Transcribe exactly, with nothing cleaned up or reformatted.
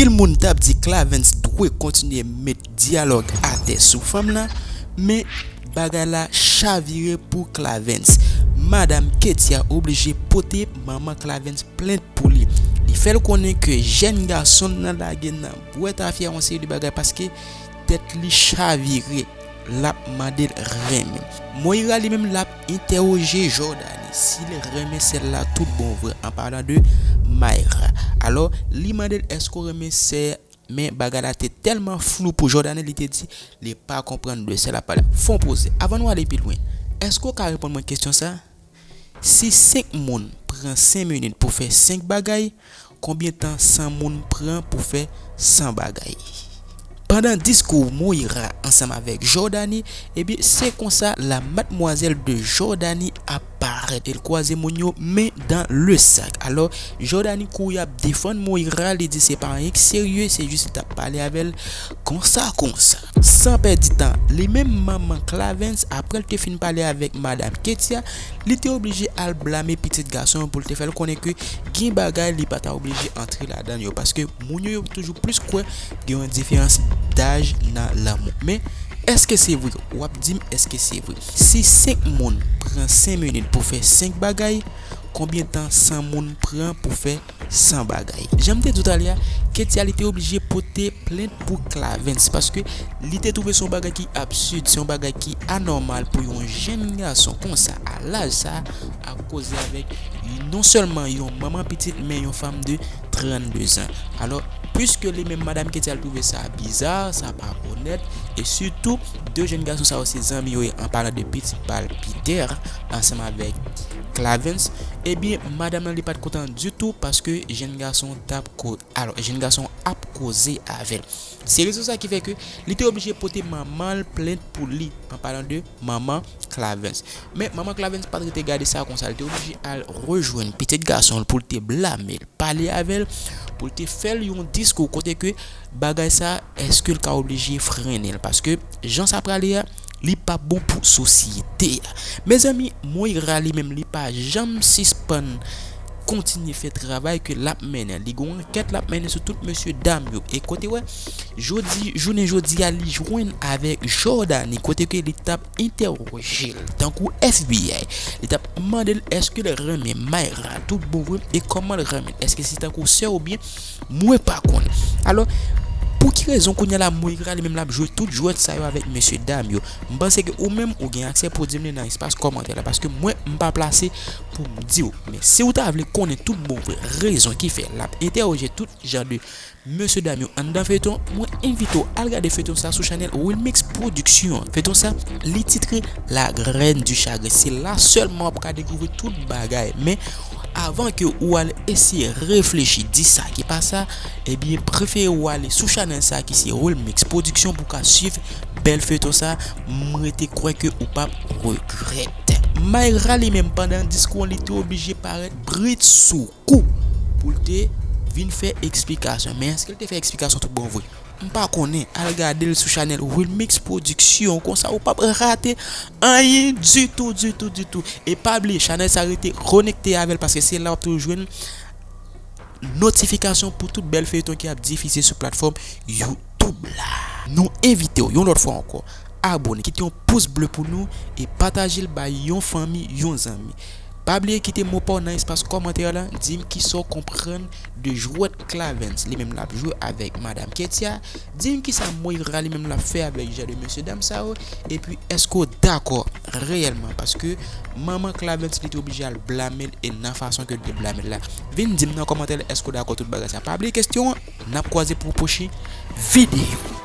Anpil moun t ap di Clavens dwe kontinye met dyalòg atè sou fanm nan, men bagay la chavire pou Clavens. Madanm Ketia oblije pote manman Clavens plent pou li. Li fè l konnen ke jèn gason nan lage nan bwèt afya yon seri de bagay paske tèt li chavire, l ap mande l renmen. Moira li menm l ap entèwoje Jordany si l renmen sè l la tout bon vre, an palan de Mayra. Alò, li mande l èske w renmen sè, men bagay la te tèlman flou pou Jordany, li te di li pa konprann de sè l ap pale. Fè yon poze. Avan nou ale pi lwen, èske w ka reponn mwen kesyon sa? Si senk moun pran senk minit pou fè senk bagay, konbyen tan san moun pran pou fè san bagay? Pandan diskou Moira ansanm avèk Jordany, ebyen, se konsa la madmwazèl de Jordany ap parèt. El kwaze moun yo men dan le sak. Alò, Jordany kouri ap defann Moira, li di se pa anyen k serye, se jis li t ap pale avè l konsa konsa. San pèdi tan, li menm manman Clavens, apre l te fin pale avèk madanm Ketia, li te oblije al blame pitit gason an pou l te fè l konnen ke gen bagay li pa ta oblije antre ladan l yo, paske moun yo, yo toujou plis kwè gen yon diferans daj nan lanmou. Men, èske se vre? W ap di m èske se vre. Si senk moun pran senk minit pou fè senk bagay, konbyen tan san moun pran pou fè san bagay? Jan m te di w talè a, Ketia li te oblije pote plent pou Clavens, paske li te twouve se yon bagay ki absid, se yon bagay ki anòmal pou yon jèn gason konsa, a laj sa, ap koze avèk non sèlman yon manman pitit, men yon fanm de trannde zan. Alò, piske li menm madanm Ketia l twouve sa biza, sa pa onèt, e sitou, de jèn gason sa yo se zanmi yo ye, an palan de pitit pa l Peter, ansanm avèk Clavens, ebyen, madanm nan li pa t kontan ditou paske jèn gason t ap ko-, alò, jèn gason ap koze avè l. Se rezon sa ki fè ke li te oblije pote manman l plent pou li, an palan de manman Clavens. Men manman Clavens pa t rete gade sa konsa, li te oblije al rejwenn pitit gason l pou l te blame l, pale avè l, pou l te fè l yon diskou kote ke bagay sa, èske l ka oblije frennen l? Paske jan sa prale a, li pa bon pou sosyete a. Mezanmi, Moira li menm li pa janm sispann kontinye fè travay ke l ap mennen. Li gen yon ankèt l ap mennen sou tout mesye dam yo. E kote wè, jodi, jounen jodi a, li jwenn avèk Jordany, kote ke li t ap entèwoje l, tankou F B I. Li t ap mande l èske l renmen Mayra tout bon vre, e kòman l renmen l. Èske se tankou sè oubyen mwen pa konnen. Alò, pou ki rezon kounye a la Moira li menm l ap jwe tout jwèt sa yo avèk mesye dam yo? M panse ke ou menm ou gen aksè pou di m li nan espas kòmantè la, paske mwen m pa plase pou m di w. Men si w ta vle konnen tout bon vre rezon ki fè l ap entèwoje tout jan de mesye dam yo anndan feyton, mwen envite w al gade feyton sa sou chanèl Wilmix Production. Feyton sa, li titre La Graine du Chagrin. Se la sèlman w ap ka dekouvri tout bagay. Men avan ke ou al eseye reflechi, di sa ki pa sa, ebyen, prefere ou ale sou chanèl sa ki se Wilmix Production pou w ka swiv bèl feyton sa. M rete kwè ke ou p ap regrèt. Mayra li menm, pandan diskou an, li te oblije parèt britsoukou pou l te vin fè eksplikasyon. Men èske l te fè eksplikasyon tout bon vre? M pa konnen. Al gade l sou chanèl Wilmix Production. Konsa ou p ap rate anyen ditou, ditou, ditou. E pa bliye, chanèl sa rete konekte avè l, paske se la w ap toujou jwenn notifikasyon pou tout bèl feyton ki ap difize sou platfòm YouTube la. Nou envite w yon lòt fwa ankò, abòne, kite yon pous ble pou nou e pataje l bay yon fanmi, yon zanmi. Pa bliye kite mo pa w nan espas kòmantè la, di m kisa w konprann de jwèt Clavens, li menm l ap jwe avèk madanm Ketia. Di m kisa Moira li menm l ap fè avèk jan de mesye dam sa yo, epi èske w dakò reyèlman, paske manman Clavens li te oblije al blame l e nan fason ke l te blame l la. Vin di m nan kòmantè la èske w dakò tout bagay sa. Pa bliye kesyon an, n ap kwaze pou pwochen videyo.